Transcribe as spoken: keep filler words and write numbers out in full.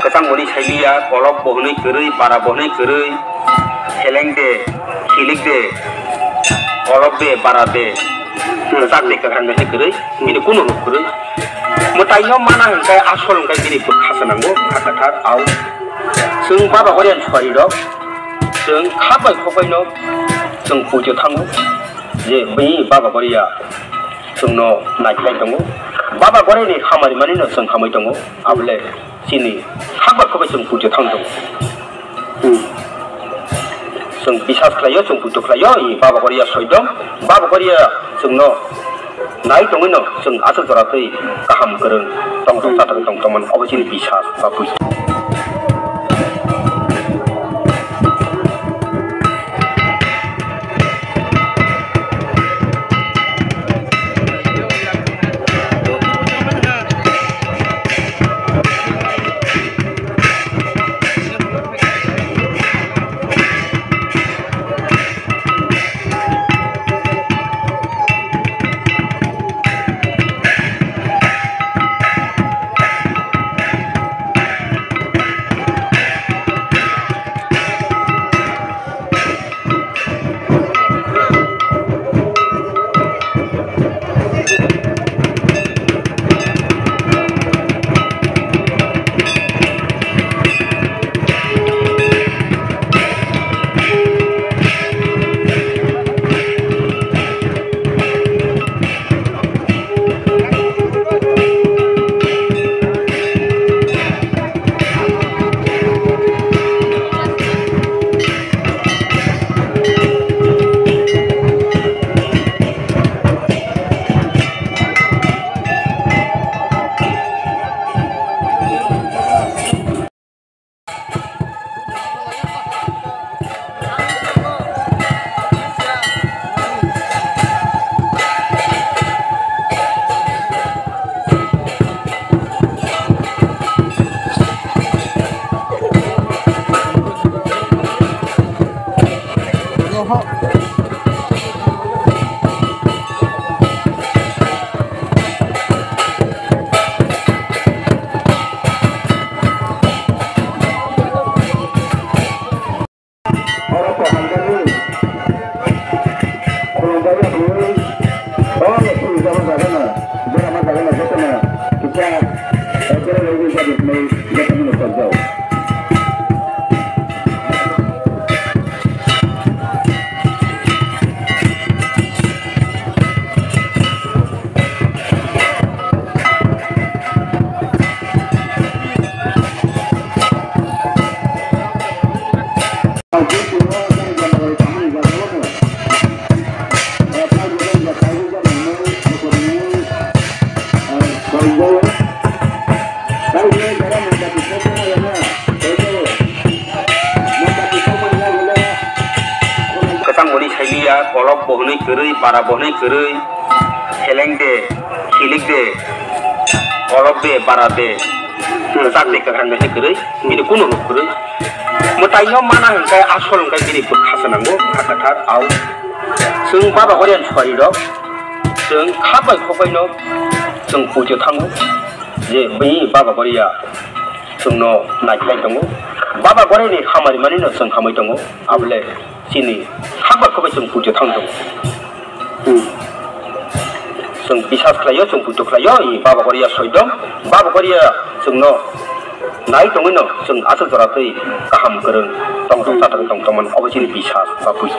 Kwchang hwnwi sailiya, kolok bo hwnwi kwrwi, bara bo hwnwi kwrwi, seleng de, khilik de, kolok de, bara de, kwchak de, kwkhwrang de hwnwi kwrwi, bini kunu rok kwrwi. Mwtaino mana hwnkhe asol hwnkhe bini bwkha se nango, bwkha kwthar, au. Chwng Baba Goriani suarirok, chwng kha bai khok baino chwng pujo thango, je bini Baba Goria chwngno naikhlai tongo. Baba Goriani hamari manino chwng hamwi tongo. Abole chini hakbar khobai chwng pujo thang tongo. Hmm. Chwng bisas khlaio, chwng pujo khlaio, i Baba Goria soidom, Baba Goria chwngno nai tongwino chwng aswk jora twi kaham kwrwng tong tong, hmm, chatang tong tongmani, obo chini bisas ba pujo. Oro kohamjani khulumjak ya bwrwi. O khulumjak o jaga no, berama jaga no joto no kisa, eh, berajak ya bwrwi joto no chokjak. Kwchang boni sailiya, kolok bo hwnwi kwrwi, bara bo hwnwi kwrwi, seleng de, khilik de, kolok de, bara de, kwchak de, kwkhwrang de hwnwi kwrwi, bini kunu rok kwrwi. Mwtaino mana hwnkhe asol hwnkhe bini bwkha se nango, bwkha kwthar, au. Chwng Baba Goriani suari rok, chwng kha bai khok baino chwng pujo thango, je bini Baba Goria chwngno naikhlai tongo. Baba Goriani hamari manino chwng hamwi tongo. Abole chini hakbar khobai chwng pujo thang tongo. Hmm. Chwng bisas khlaio, chwng pujo khlaio, i Baba Goria soidom, Baba Goria chwngno nai tongwino chwng aswk jora twi kaham kwrwng tong tong, hmm, chatang tong tongmani, obo chini bisas ba pujo.